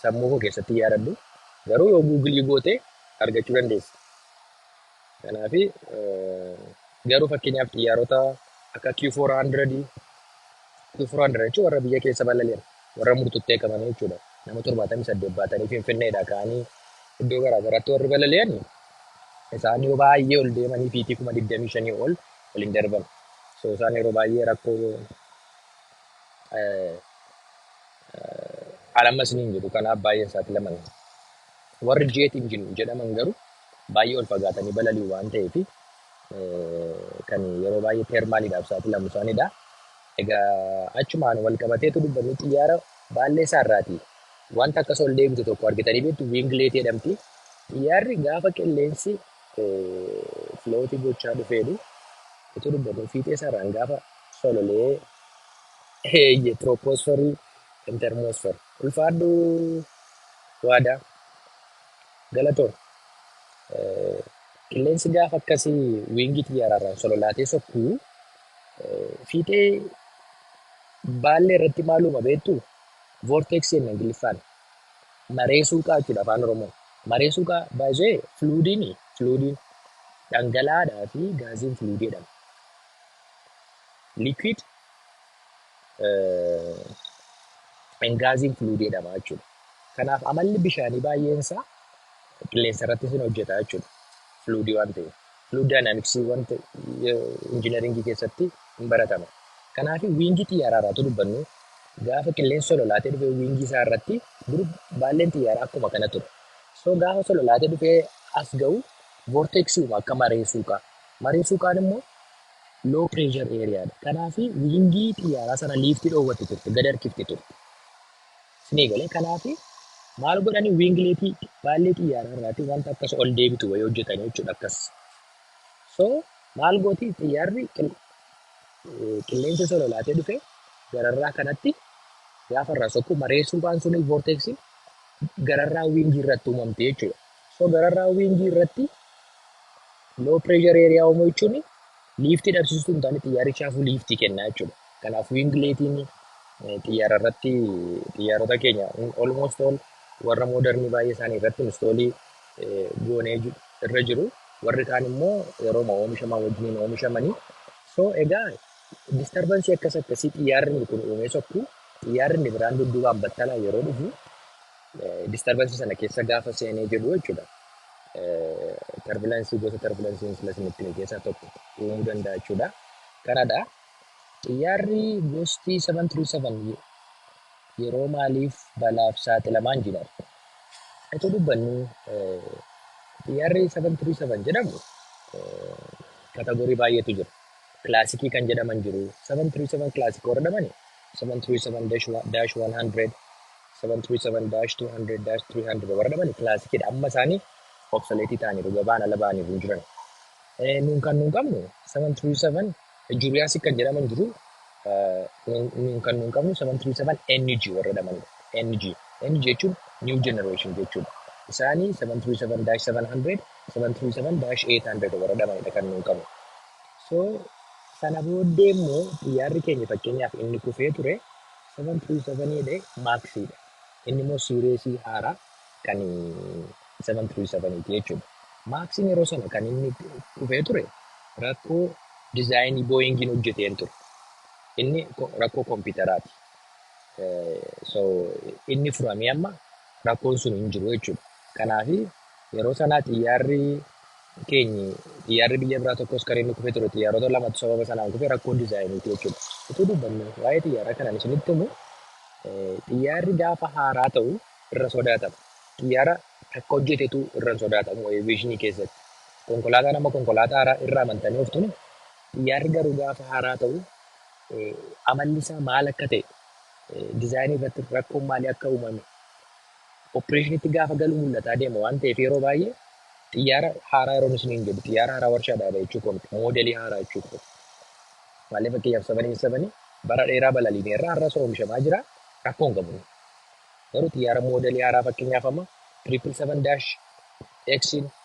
S1: sammuu koo keessatti yaadadhu. Garuu yoo Google goote argachuu dandeessa. Kanaaf garuu fakkeenyaaf xiyyaarota akka Q400, Q400 jechuun warra biyya keessa balali'an, warra murtuttee qaban jechuudha. Nama 78 baatanii Finfinneedha ka'anii iddoo garaa garaatti warri balali'an, isaan yoo baay'ee ol deemanii feetii 25,000 ol ol hin darban. So isaan yeroo baay'ee rakkoo alammas ni hin jedhu, kanaaf baay'een saaxilaman. Warri jet engine jedhaman garuu baay'ee ol fagaatanii balali'u waan ta'eef kan yeroo baay'ee thermaliidhaaf saaxilamu isaanidha. Egaa achumaan wal qabateetu dubbannu, xiyyaara baallee isaarraati. Wanta akkas ol deebitu tokko argitanii beektu, winglet jedhamti. Xiyyaarri gaafa qilleensi float gochaa dhufeedhu, utuu dubbannu, fiixee isaarraan gaafa sololee eeyye, troposphere, thermosphere. Ulfaadhu, waadaa galatoon. Qilleensi gaafa akkasii wingii xiyyaararraan sololaatee sokkuu, fiixee baallee irratti maaluma beektu, vortex jenna Ingiliffaan. Maree suuqaa jechuudha afaan Oromoon. Maree suuqaa baay'ee fluidiin dhangala'aadhaa fi gaaziin fluidii jedhama. Liquid gaaziin fluidii jedhama jechuudha. Kanaaf amalli bishaanii baay'een isaa qilleensa irratti sin hojjeta jechuudha. Fluidii waan ta'eef. Fluid dynamicsii wanta engineeringii keessatti hin baratama. Kanaaf wingii xiyyaaraa irraa dubbannu, gaafa qilleensi sololaatee dhufee wingii isaa irratti, dur baalleen xiyyaaraa akkuma kana ture. So gaafa sololaatee dhufee as ga'u vortexii uuma akka maree suuqaa. Maree suuqaan immoo low pressure area dha. Kanaaf wingii xiyyaaraa sana liftii dhoowwatti turte, gad harkifti turte. Isinii galee? Kanaaf maal godhanii, wingletii baallee xiyyaaraa irraati wanta akkas ol deebitu wayii hojjetanii jechuudha akkas. So maal gooti xiyyaarri? Qilleensa sololaatee dhufe gararraa kanatti gaafa irraa sokku, maree suuqaan suni, vortexiin gararraa wingii irratti uumamte jechuudha. So gararraa wingii irratti low pressure area uumuu jechuun liftii dhabsiistuu hin taane, xiyyaarichaafuu liftii kennaa jechuudha. Kanaaf wingletiin xiyyaara irratti, xiyyaarota keenya almost all warra modernii baay'ee isaanii irratti install goonee irra jiru. Warri kaan immoo yeroo oomishaman wajjiniin oomishamanii. So egaa disturbance akkas akkasii xiyyaarri inni kun uumee sokku, xiyyaarri inni biraan dudduubaan battalaa yeroo dhufu disturbance sana keessa gaafa seenee jedhu jechuudha. Turbulence, gosa turbulence sila isinitti hime keessaa tokko uumuu danda'a jechuudha. Kanadha. Xiyyaarri gosti 737 yeroo maaliif balaaf saaxilamaa, injiinar? Otoo dubbannu, xiyyaarri 737 jedhamu category baay'eetu jira. Classicii kan jedhaman jiru. 737 Classic warra jedhamani 737-100, 737-200, -300 warra jedhamani classicidha. Amma isaanii obsolete ta'aniiru, gabaan ala ba'aniiru, hin jiran. Nuun kan nuun qabnu 737 Jurassic kan jedhaman jiru. Nuun kan nuun qabnu 737 NG warra jedhamanidha. NG. NG jechuun New Generation jechuudha. Isaanii 737-700, 737-800 warra jedhamanidha kan nuun qabnu. So sana booddee immoo xiyyaarri keenya fakkeenyaaf inni kufee ture 737 jedhee Maxiidha. Inni immoo series haaraa kan 737 jechuudha. Maxiin yeroo sana kan inni kufee ture rakkoo designii Boeingiin hojjeteen ture. Inni rakkoo kompiitaraati. So inni furamee amma rakkoon sun hin jiru jechuudha. Kanaaf yeroo sanaa xiyyaarri keenyi, xiyyaarri biyya biraa tokkos kan inni kufee ture, xiyyaarota lamatu sababa sanaan kufee, rakkoo designiiti jechuudha. Utuu dubbannu waa'ee xiyyaara kanaan isinitti himu, xiyyaarri gaafa haaraa ta'u irra sodaatama. Xiyyaara takka hojjetetu irra hin sodaatamu aviationii keessatti. Konkolaataa nama konkolaataa haaraa irra amantanii ooftuun, xiyyaarri garuu gaafa haaraa ta'u amalli isaa maal akka ta'e, designii irratti rakkoon maalii akka uumame operationitti gaafa galu mul'ataa deema waan ta'eef, yeroo baay'ee xiyyaara haaraa yeroo isiniin jedhu xiyyaara haaraa warshaadhaa bahe jechuu koomti, modelii haaraa jechuu kooti. Malee fakkeenyaaf 787 bara dheeraa balaliineerra, har'as oomishamaa jira, rakkoo hin qabu. Garuu xiyyaara modelii haaraa, fakkeenyaaf amma 777-X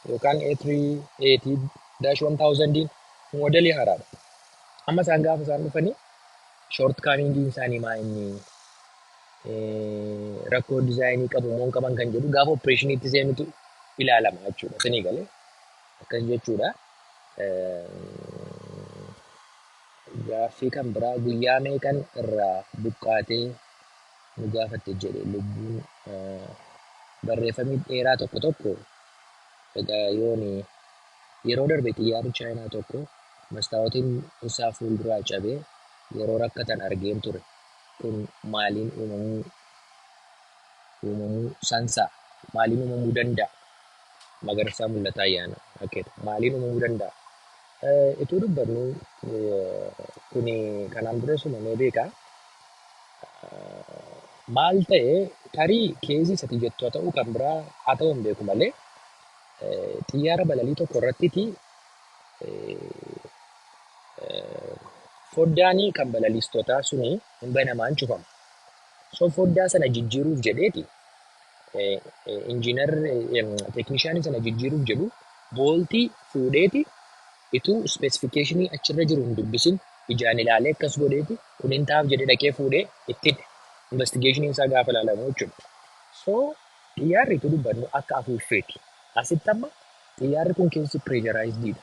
S1: yookaan A380-1000 modelii haaraadha. Amma isaan gaafa isaan dhufanii shortcomingiin isaanii maa inni, rakkoo designii qabu moo hin qaban kan jedhu gaafa operationiitti seenutu ilaalama jechuudha. Isinii galee akkas jechuudha. Gaaffii kan biraa, guyyaa meeqan irraa buqqaatee nu gaafatte jedhe lubbuun. Barreeffamni dheeraa tokko tokko egaa yooni yeroo darbe xiyyaarri Chaayinaa tokko mastaawotiin isaa fuulduraa cabee yeroo rakkatan argeen ture. Kun maaliin uumamuu sansaa? Maaliin uumamuu danda'a? Magarsaa Mul'ataa Ayyaana akkeeta. Maaliin uumamuu danda'a? Ituu dubbannu, kuni kanaan dura uumamee beekaa. Maal ta'e, tarii caseii isati jettu haa ta'u, kan biraa haa ta'u hin beeku malee, xiyyaara balalii tokko irrattiti foddaanii kan balaliistotaa suni hin banamaan cufama. So foddaa sana jijjiiruuf jedheeti engineer technicianii sana jijjiiruuf jedhu boltii fuudheeti, ituu specificationii achirra jiru hin dubbisin, ijaan ilaalee akkas godheeti kun hin taaf jedhee dhaqee fuudhee itti hidhe. Investigationiin isaa gaafa ilaalamu jechuudha. So xiyyaarri itti dubbannu akka afuuffeeti. Asitti amma xiyyaarri kun keessi pressurizediidha.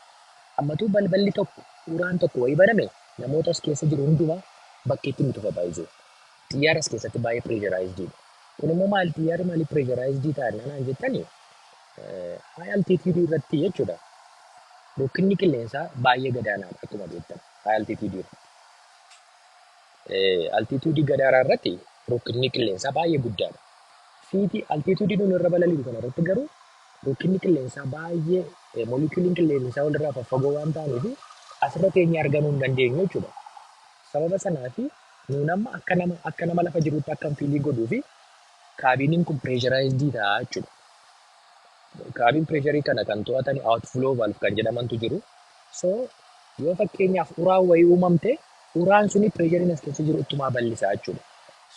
S1: Ammatuu balballi tokko, uraan tokko wayii baname, namoota as keessa jiru hundumaa bakkeetti nu tufa baay'isee. Xiyyaara as keessatti baay'ee pressurizediidha. Kun immoo maal, xiyyaarri maaliif pressurizedii ta'a naan jettanii, high altitude irratti jechuudha. Rukkinni qilleensaa baay'ee gadaanaadha akkuma beektan high altitude irratti. Altitude gadaanaa irratti rukkinni qilleensaa baay'ee guddaadha. Fiitii altitude nuun irra balaliinu kana irratti garuu rukkinni qilleensaa baay'ee, moleculeiin qilleensaa walirraa faffagoo waan ta'aniif asirra teenyee argamuu hin dandeenyu jechuudha. Sababa sanaafi nuun amma akka nama lafa jirutti akka feelii godhuu fi cabiniin kun pressurizedii ta'a jechuudha. Cabin pressureii kana kan to'atan outflow valve kan jedhamantu jiru. So yoo fakkeenyaaf uraan wayii uumamte, uraan suni pressureiin as keessa jiru ittumaa bal'isaa jechuudha.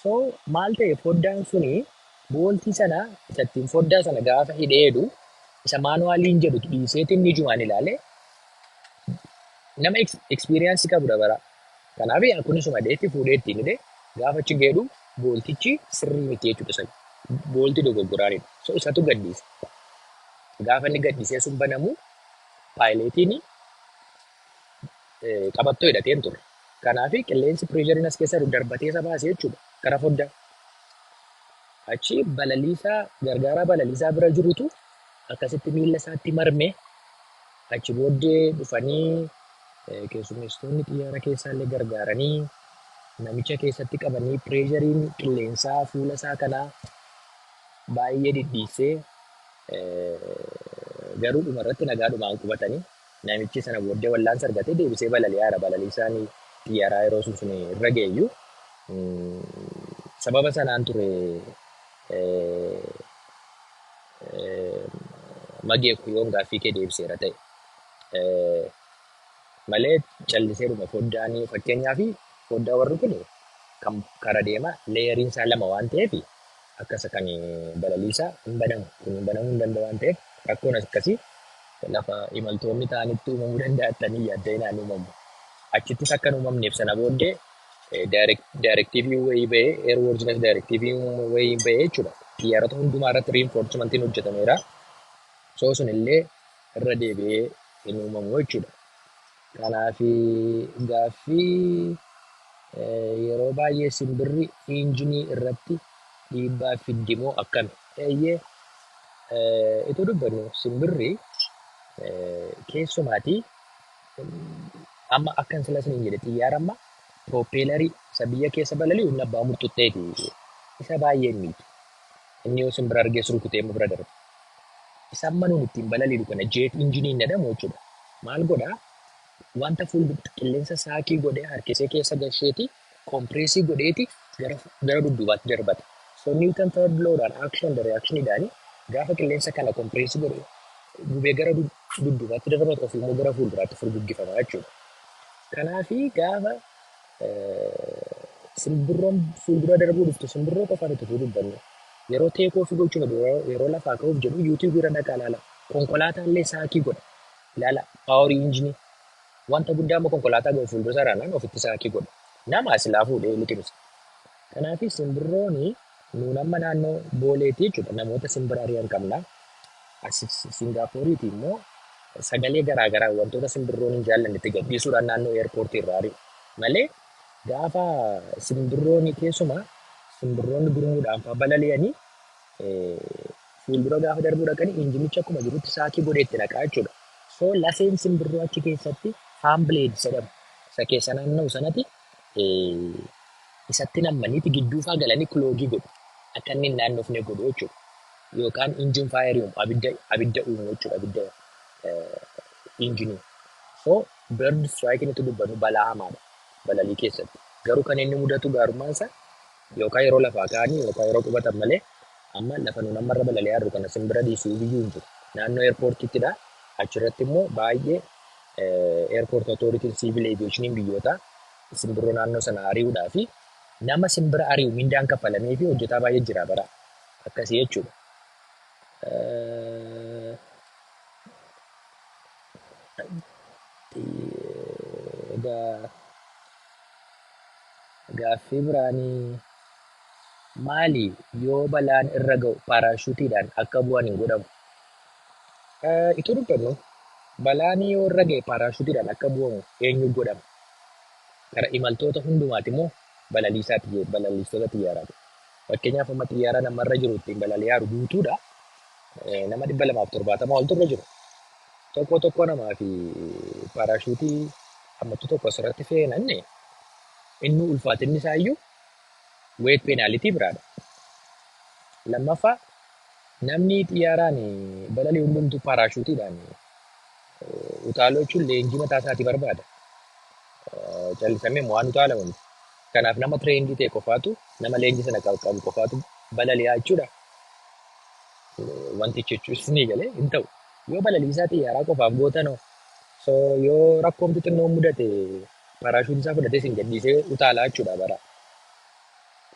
S1: So maal ta'e, foddaan suni boltii sana isa ittiin foddaa sana gaafa hidheedu isa manualiin jedhu dhiiseetiin ni jumaan ilaale, nama experienceii qabudha bara. Kanaaf kunisuma deetti fuudhee ittiin hidhee gaafa achi geedhu boltichi sirrii miti jechuudha sana. Boltii dogoggoraanidha. So isatu gadhiise. Gaafa inni gadhiisee sun banamu pilotiin qabattoo hidhatee hin turre. Kanaaf qilleensi pressureiin as keessa jiru darbatee isa baasee jechuudha gara foddaa. Achi balaliisaa, gargaaraa balaliisaa bira jirutu akkasitti miilla isaatti marmee, achi booddee dhufanii keessummeessitoonni xiyyaara keessaallee gargaaranii namicha keessatti qabanii, pressureiin qilleensaa fuula isaa kanaa baay'ee dhidhiisee, garuu dhumarratti nagaadhumaan qubatanii, namichi sana booddee wallaansa argatee deebisee balali'aara. Balaliisaan xiyyaaraa yeroo sun irra ga'eyyuu sababa sanaan ture. Mageeku, yoon gaaffii kee deebiseera ta'e. Malee calliseedhuma foddaanii, fakkeenyaaf foddaa warri kun kan kara deema layeriin isaa lama waan ta'eef, akka isa kan balaliisaa hin banamu. Kun hin banamuu hin danda'u waan ta'eef, rakkoon akkasii lafa imaltoonni ta'anitti uumamuu danda'attanii yaadda'inaan uumamu. Achittis akka hin uumamneef sana booddee directive wayii bahee, airworthiness directive wayii bahee jechuudha. Xiyyaarota hundumaa irratti reinforcementiin hojjetameera. So sun illee irra deebi'ee hin uumamu jechuudha. Kanaaf gaaffii yeroo baay'ee simbirri injinii irratti dhiibbaa fiddi moo akkami? Eeyyee, ituu dubbannu simbirri keessumaatii amma akkan sila isiniin jedhe, xiyyaara amma propellerii isa biyya keessa balali'u inni abbaa murtutteeti. Isa baay'ee miidhu. Inni yoo simbira argees rukutee bira darba. Isa amma nuun ittiin balali'u kana jet engineiin jedhamu jechuudha. Maal godhaa? Wanta fuuldura qilleensa suck godhee harkisee keessa gasheeti, compress godheeti gara dudduubaatti darbata. So Newton third lawdhaan, action and reactionidhaan, gaafa qilleensa kana compress godhe gubee gara dudduubaatti darbatu, ofii immoo gara fuulduraatti furguggifama jechuudha. Kanaafi gaafa simbirroon fuuldura darbuu dhuftu, simbirroo qofaan itti dubbannu, yeroo take off gochuu fedhu, yeroo lafaa ka'uuf jedhu, YouTube irra dhaqaa ilaala. Konkolaataa illee suck godha. Ilaala, power engine wanta guddaa immoo konkolaataa ga'u fuuldura isaa raanaan ofitti suck godha. Nama silaa fuudhee liqimsa. Kanaaf simbirrooni nuun amma naannoo Booleetii jechuudha, namoota simbira ari'an qabna. As Singaappooriiti immoo sagalee garaagaraa wantoota simbirroon hin jaallanne itti gadhiisuudhaan naannoo airportii irraa ari'u. Malee gaafa simbirrooni, keessumaa simbirroonni gurmuudhaan fa'aa balali'anii fuuldura gaafa darbuu dhaqanii, injinichi akkuma jirutti suck godhee itti naqaa jechuudha. So lafeen simbirroo achi keessatti fan blade jedhamu. Isa keessa naanna'u sanatti isatti nammaniiti gidduu faa galanii clog godhu. Akka inni hin naannofne godhu jechuudha. Yookaan engine fire uumu, abidda uumu jechuudha, abidda injinii. So bird strike inni dubbannu balaa hamaadha balalii keessatti. Garuu kan inni mudatu gaarummaan isaa yookaan yeroo lafaa ka'anii yookaan yeroo qubatan malee, amma lafa nuun ammarra balali'aa jirru kana simbira dhiisuu biyyuu hin jiru. Naannoo airportiittidha. Achirratti immoo baay'ee airport authorityn, civil aviationiin biyyootaa simbirroo naannoo sana ari'uudhaa fi nama simbira ari'u mindaan kaffalamee fi hojjetaa baay'ee jira bara akkasii jechuudha. Egaa gaaffii biraanii maali, yoo balaan irra ga'u parachuteiidhaan akka bu'an hin godhamu? Ituu dubbannu, balaan yoo irra ga'e parachuteiidhaan akka bu'amu eenyu godhama? Kara imaltoota hundumaati moo balaliistota xiyyaaraati? Fakkeenyaaf amma xiyyaara namarra jiru ittiin balali'aa jiru guutuudha. Nama 270 oltu irra jiru. Tokko tokko namaa fi parachute ammattu tokko asirratti fe'anne, inni ulfaatinni isaa iyyuu weight penalty biraadha. Lammaffaa, namni xiyyaaraan balali'u hundumtuu parachuteiidhaan utaaluu jechuun leenjii mataa isaatii barbaada. Callisamee waan utaalamu miti. Kanaaf nama trained ta'e qofaatu, nama leenjii sana qabu qofaatu balali'aa jechuudha. Wantichi jechuun ni galee hin ta'u. Yoo balaliisaa xiyyaaraa qofaaf gootanoo, so yoo rakkoomti xinnoon mudate parachute isaa fudhatee isin gadhiisee utaalaa jechuudha bara.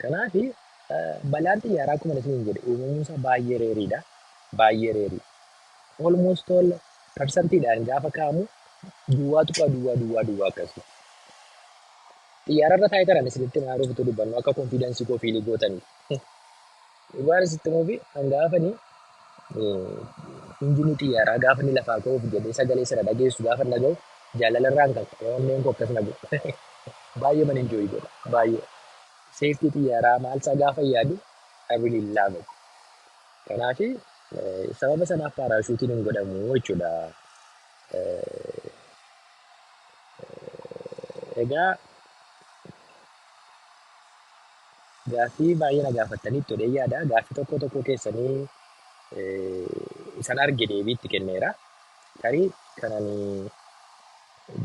S1: Kanaaf balaan xiyyaaraa akkuma isin jedhe uumamuun isaa baay'ee rareiidha. Baay'ee rare. Almost all percentiidhaan gaafa kaa'amu duwwaa tuqaa duwwaa duwwaa duwwaa akkasii. Xiyyaara irra taa'ee kanan isinitti maaruuf utuu dubbannu akka confidence koo feel gootanii. Dhugaan isitti himuufi hangaafanii injinii xiyyaaraa gaafa inni lafaa ka'uuf jedhee sagalee sana dhageessu, gaafa dhaga'u, jaalalarraan kan ka'e onneen koo akkas na godha. Baay'ee man enjoy godha. Baay'ee. Safety xiyyaaraa maal isaa gaafa yaadu, I really love it. Kanaaf sababa sanaaf parachuteiin hin godhamu jechuudha. Egaa gaaffii baay'ee na gaafattanii itti odee yaada. Gaaffii tokko tokko keessanii isan arge deebii itti kenneera. Tarii kanani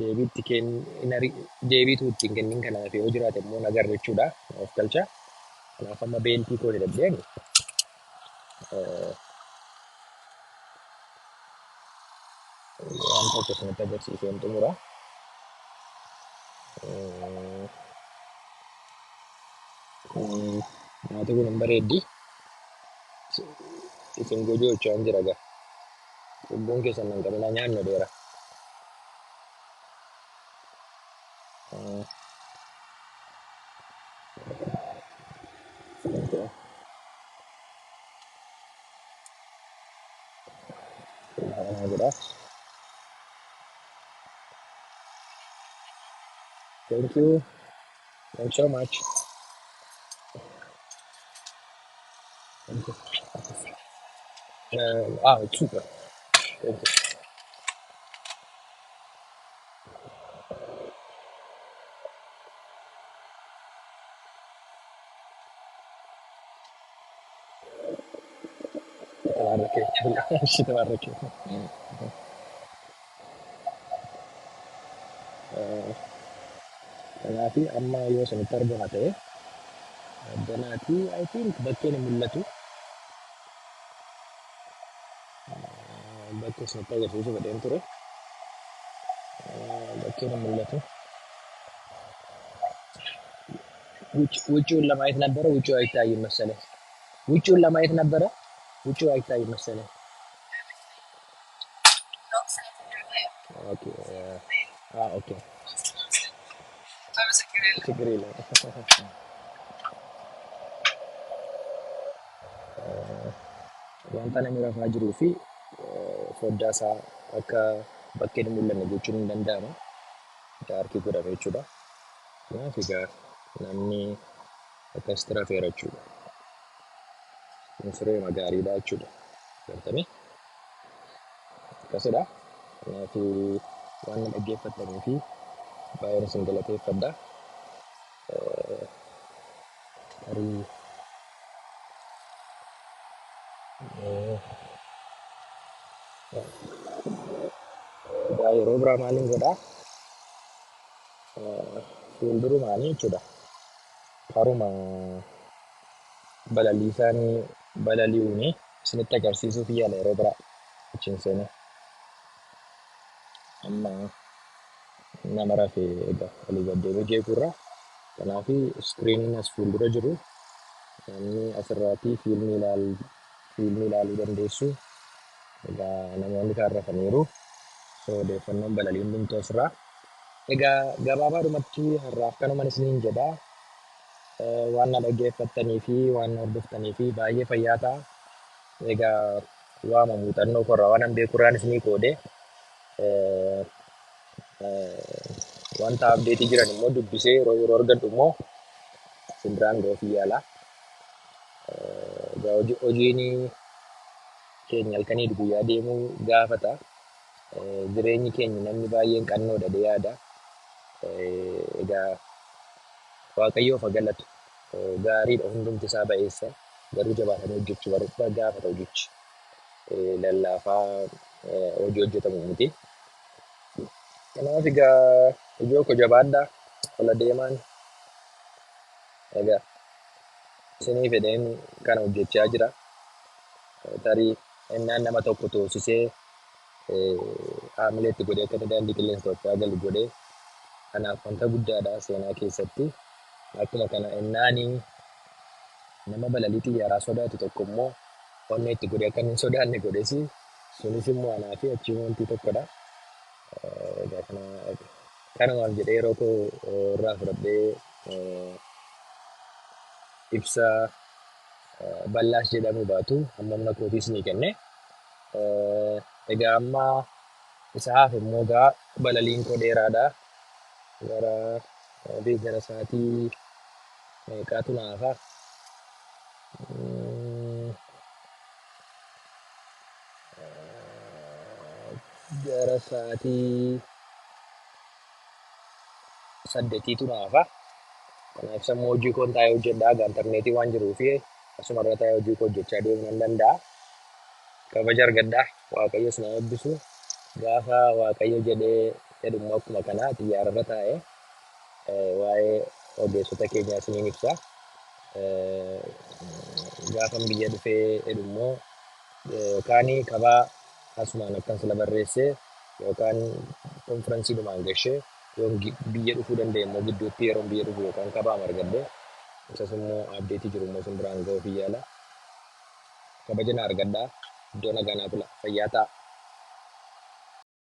S1: deebii itti deebiitu ittiin kennin kanaaf yoo jiraate immoo nagarra jechuudha. Of galcha. Kanaaf amma belt koo hidhadheen Waan tokko isinitti agarsiiseen xumura. Nyaati kun hin bareeddi. Isin gojochaa jira gaa. Cubbuun keessan nan qabinaa nyaannu dheera. Kana godha. Thank you. Thanks so much. Thank you. Ah, super. Thank you. ተባረከ። እሺ ተባረከ። Kanaaf amma yoo isinitti argama ta'e addanaati, I think bakkeen hin mul'atu. Bakkee isinitti agarsiisu fedheen ture. Bakkeen hin mul'atu. ውጭውን ለማየት ነበረ። ውጭው አይታይም መሰለኝ። ውጭውን ለማየት ነበረ። ውጭው አይታይም መሰለኝ። Okay, okay, ችግር የለም። Wanta namni rafaa jiruu fi foddaa isaa akka bakkeen hin mul'anne gochuun hin danda'ama. Dark godhame jechuudha. Kanaaf egaa namni akkasitti rafeera jechuudha. Kun siree gaariidha jechuudha. Gartanii akkasidha. Kanaaf waan na dhaggeeffattanii fi baay'een isin galateeffadha. Tarii egaa yeroo biraa maaliin godhaa? Fuuldurumaanii jechuudha. Karuma balaliisaan balali'uuni isinitti agarsiisuuf yaala yeroo biraa achiin seenee. Amma nama rafee egaa olii gad deemee jeequrra. Kanaaf screeniin as fuuldura jiru namni asirraatii fiilmii ilaaluu dandeessu. Egaa namoonni kaan rafaniiru. So odeeffannoon balalii hundumtuu asirraa. Egaa gabaabaadhumatti har'aaf kanuman isiniin jedha. Waan na dhaggeeffattanii fi waan na hordoftanii fi baay'ee fayyaa ta'a. Egaa waama muuxannoo korraa waan an beekurraan isinii qoode. Wanta update jiran immoo dubbisee yeroo yeroo argadhu immoo isin biraan ga'uuf yaala. Egaa hojiin keenya halkanii guyyaa deemuu gaafata. Jireenyi keenya namni baay'een qannoodha jedhee yaada. Egaa Waaqayyoof haa galatu. Gaariidha, hundumti isaa ba'eessa. Garuu jabaatanii hojjechuu gaafata hojichi. Lallaafaa hojii hojjetamu miti. Kanaaf egaa ijoo koo jabaadhaa. Ola deemaan egaa isinii fedheen kana hojjechaa jira. Tarii innaan nama tokko toosisee haamilee itti godhee akka inni daandii qilleensa Itoophiyaa galu godhee kanaaf wanta guddaadha seenaa keessatti. Akkuma kana innaanii nama balalii xiyyaaraa sodaatu tokko immoo onnee itti godhee akka inni hin sodaanne godhes sunis immoo anaa fi achii tokkodha. Egaa kanumaaf jedhee yeroo koo irraa fudhadhee ibsa bal'aas jedhamu baatu amma humna kootiis ni kenne. Egaa amma isa hafe immoo egaa balaliin koo dheeraadha. Gara gara sa'aatii meeqaatu na hafa? Gara sa'aatii 8tu na hafa. Kanaaf sammuu hojii koon taa'ee hojjedhaa. Egaa intarneetii waan jiruuf asuma irra taa'ee hojii koo hojjechaa deemuu nan danda'a. Kabaja argadhaa. Waaqayyo isin haa eebbisu. Gaafa Waaqayyo jedhee jedhummoo akkuma kanaa xiyyaara irra taa'ee waa'ee ogeessota keenyaa isiniin ibsa. Gaafan biyya dhufee jedhummoo kaanii kabaa asumaan akkan sila barreesse. Yookaan konfiransii dhumaan gashee, yoon biyya dhufuu danda'e immoo gidduutti yeroon biyya dhufu yookaan kabaam argadde, isas immoo update jiru immoo isin biraan ga'uuf yaala. Kabaja na argadhaa. Iddoo nagaa naa bula. Fayyaa ta'a.